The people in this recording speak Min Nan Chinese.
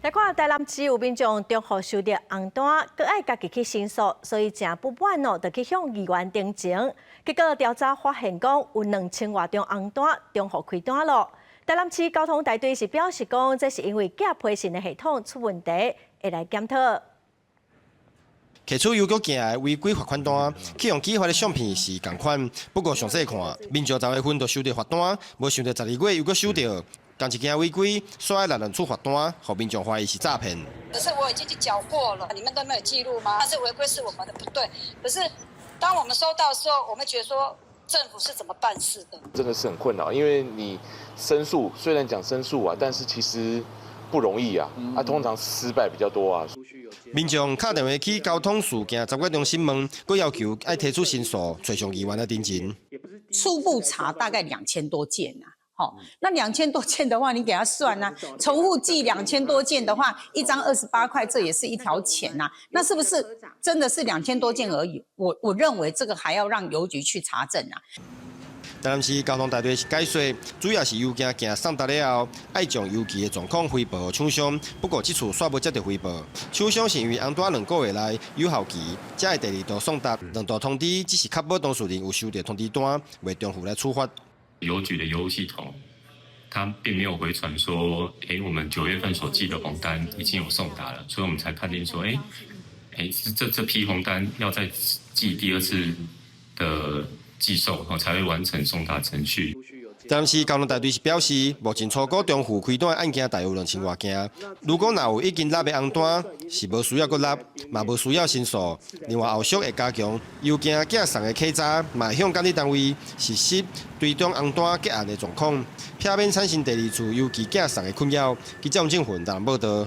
來看台南市有民眾重複收著紅單，閣愛家己去申訴，所以誠不滿哦，就去向議員陳情。結果調查發現講，有2000外張紅單重複開單囉。台南市交通大隊是表示講，這是因為寄批信的系統出問題，會來檢討。提出郵局寄來違規罰款單，去予寄發的相片是仝款，不過詳細看，民眾10月份就收著罰單，無想著12月又閣收著。仝一件違規，煞愛來兩次罰單，予民眾懷疑是詐騙。可是我已經去繳過了，你們都沒有記錄嗎？但是違規是我們的不對。可是當我們收到的時候，我們覺得說政府是怎麼辦事的？真的是很困擾，因為你申訴雖然講申訴啊，但是其實不容易啊，啊通常失敗比較多啊。民眾敲電話去交通事件查閱中心問，閣要求愛提出申訴，揣上議員來陳情。初步查大概2000多件啊。好，那兩千多件的話，你給他算啊，重複寄兩千多件的話，一張28塊，這也是一條錢呐。那是不是真的是兩千多件而已？我認為這個還要讓郵局去查證啊。台南市交通大隊是解說，主要是郵件寄送達了後，愛將郵寄的狀況回報予廠商。不過這次煞無接著回報，廠商是因為紅單2個月內有效期，才會第二度送達。兩度通知只是確保當事人有收著通知單，袂重複來處罰。郵局的郵務系統，它並沒有回傳說，我們9月份所寄的紅單已經有送達了，所以我們才判定說，是這批紅單要再寄第二次的寄送，才會完成送達程序。台南市交通大隊是表示，目前初估重複開單案件大約2000外件。如果若有已經納的紅單，是無需要閣納，嘛無需要申訴。另外後續會加強郵件寄送的稽查，嘛會向監理單位實施追蹤紅單結案的狀況，避免產生第二次郵寄寄送的困擾。記者王正雲台南報導。